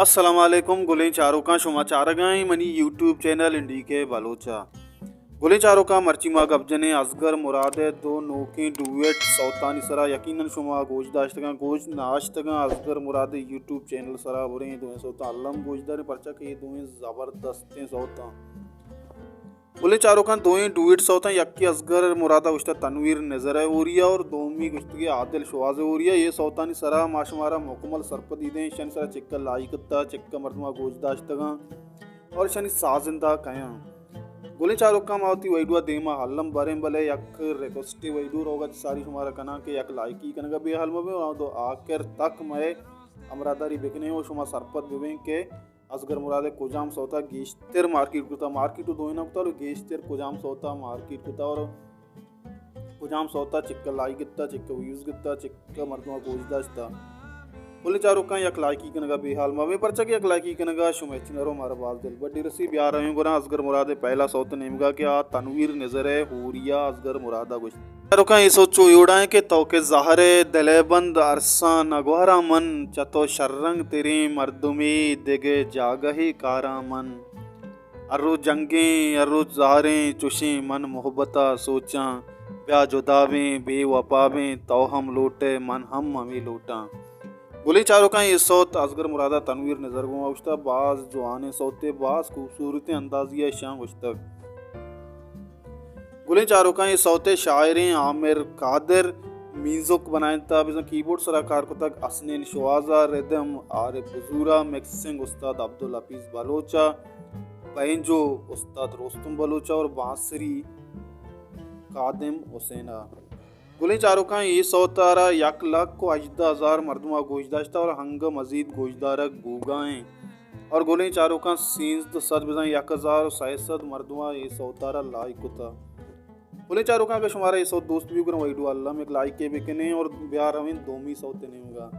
السلام علیکم، گلیں چاروکاں، شما چارگائیں منی یوٹیوب چینل این ڈی کے بلوچ ءَ۔ گلیں چاروکاں، مرچی ما گپ جنیں اصغر مراد ءِ دو نوکیں ڈویٹ سوتانی سرا۔ یقیناً شما گوش داشتگاں، گوش نہ داشتگاں، اصغر مراد ءِ یوٹیوب چینل سرا بریں، دوئیں سوتاں الم گوش داریں، پرچا کہ اے دوئیں زبردستیں سوتاں۔ گلیں چاروکاں، دوئیں ڈویٹ سوتاں، یکے اصغر مراد ءَ گوشتہ تنویر نزر ءِ ہوریا اور دومی گوشتگی عادل شواز ءِ ہوریا۔ اے سوتانی سرا ما شمارا مکمل سرپدی دیں، اشانی سرا چکہ لائک کتا، چکہ مردماں گوش داشتگاں اور اشانی سازندہ کیاں۔ گلیں چاروکاں، ما وتی ویڈیو ءَ دیما الم بریں، بلے یک ریکوسٹے ویڈیو روگا چہ ساری شمارا کناں کہ یک لائکی کنگا بے حال مبیں اور دو آخر تک مئے ہمراہداری بکنیں و شما سرپد ببیں کہ اصغر مراد ءِ کجام سوتا گیشتر مارکیٹ کتا، مارکیٹ و دوئیناں کتا، بلے گیشتر کجام سوتا مارکیٹ کتا اور کجام سوتا چکہ لائک گتا، چکہ ویوز گتا، چکہ مردماں گوش داشتا۔ گلیں چاروکاں، یک لائکی کنگا بے حال مبیں، پرچا کہ یک لائکی کنگا شمئے چنرو مارا باز دل بڈی رسی۔ بیا رویں گڑا اصغر مراد ءِ پہلا سوت نیمگا کہ آ تنویر نزر ءِ ہوریا اصغر مراد ءَ گوشت۔ چاروکاں، اے سوت چو اے وڑا ایں کہ تو کہ زہر ءِ دل ءِ بند ارساں نگواراں من، چہ تو شررنگ تریں مردمے دگہ جاگہے کاراں من۔ ہر روچ جنگیں، ہر روچ زہریں، چوشیں من محبت ءَ سوچاں۔ بیا جدا بیں، بے وپا بیں، تو ہم لوٹ ئے، من ہم ہمے لوٹاں۔ گلیں چاروکاں، اے سوت اصغر مراد ءَ تنویر نزر گوں گوشتہ، باز جوانیں سوتے، باز خوبصورتیں اندازے ءَ اشاں گوشتگ۔ گلیں چاروکاں، اے سوت ءِ شاعریں عامر قادر، میوزک بنائینتا، بزاں کیبورڈ سرا کار کتگ حسنین شوازا، ردم عارف حضورا، مکسنگ استاد عبدالحفیظ بلوچا، بینجو استاد رستم بلوچا اور بانسری خادم حسینا۔ گلیں چاروکاں، اے سوت ءَ را یک لکھ و ہژدہ ہزار مردماں گوش داشتہ اور ہنگہ مزید گوشدارگ بوگا ایں۔ اور گلیں چاروکاں، سیزدہ سد بزاں یک ہزار و سئے سد مردماں اے سوت ءَ را لائک کتا۔ گلیں چاروکاں، اگر شمارا اے سوت دوست بی گڑا ویڈیو الم یک لائکے بکنیں اور بیا رویں دومی سوت نیمگا۔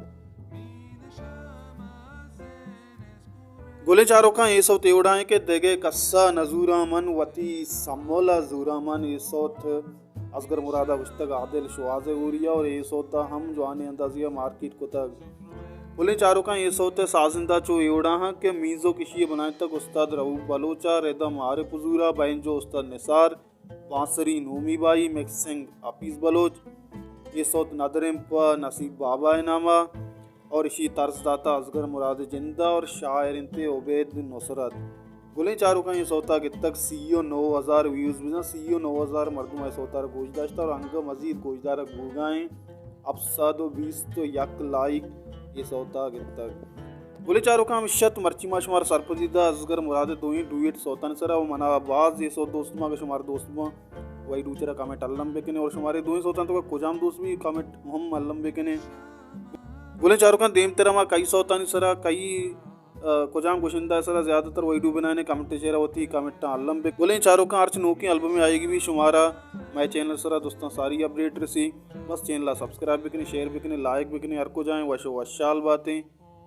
گلیں چاروکاں، اے سوت اے وڑا ایں کہ دگہ کسا نزوراں من، وتی سمولا زوراں من۔ اے سوت اصغر مرادا گوشتگ عادل شواز ءِ ہوریا اور اے سوتا ہم جوانیں اندازے ءَ مارکیٹ کتگ۔ گلیں چاروکاں، اے سوت ءِ سازندہ چو اے وڑا ہاں کہ میوزک اشی ءَ بنائینتگ استاد رؤف بلوچا، ردم عارف حضورا، بینجو استاد نثار، بانسری نومی بائی، مکسنگ حفیظ بلوچ۔ اے سوت ندر انت پہ نصیب بابا ءِ ناما اور اشی طرز داتا اصغر مراد جندا اور شاعر انت عبید نصرت۔ گلیں چاروکاں، اے سوتا گتگ سی و نو ہزار ویوز، بزاں سی و نو ہزار مردم اے سوتا را گوش داشتہ اور انگہ مزید گوشدارگ بوگا ایں۔ ہپت سد و بیست و یک لائک اے سوتا گتگ۔ گلیں چاروکاں، ہمیش ات مرچی ما شمارا سرپدی دا اصغر مراد دوئیں ڈویٹ سوتانی سرا، و منا باز اے سوت دوست باں، اگہ شمارا دوست باں ویڈیو چرا کمنٹ الم بکنے، اور شمارے دوئیں سوتاں تو کجام دوست بی کمنٹ ہم الم بکنے۔ گلیں چاروکاں، دیمترا ما کئی سوتانی سرا، کئی، آ، کجام گشندہ سرا زیادہ تر ویڈیو بنائنے، کمنٹ چرا وتی کمنٹاں الم بک۔ گلیں چاروکاں، ہرچ نوکیں البمے آئیگی بی شمارا مئے چینل سرا دوستاں ساری اپڈیٹ رسی۔ بس چینل ءَ سبسکرائب بکنے، شیئر بکنے، لائک بکنے، ہر کجائیں وش و وشحال باتیں۔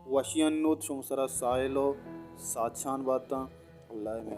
وشیانی نود شم سرا ساحل و ساچان باتاں۔ اللہ ءِ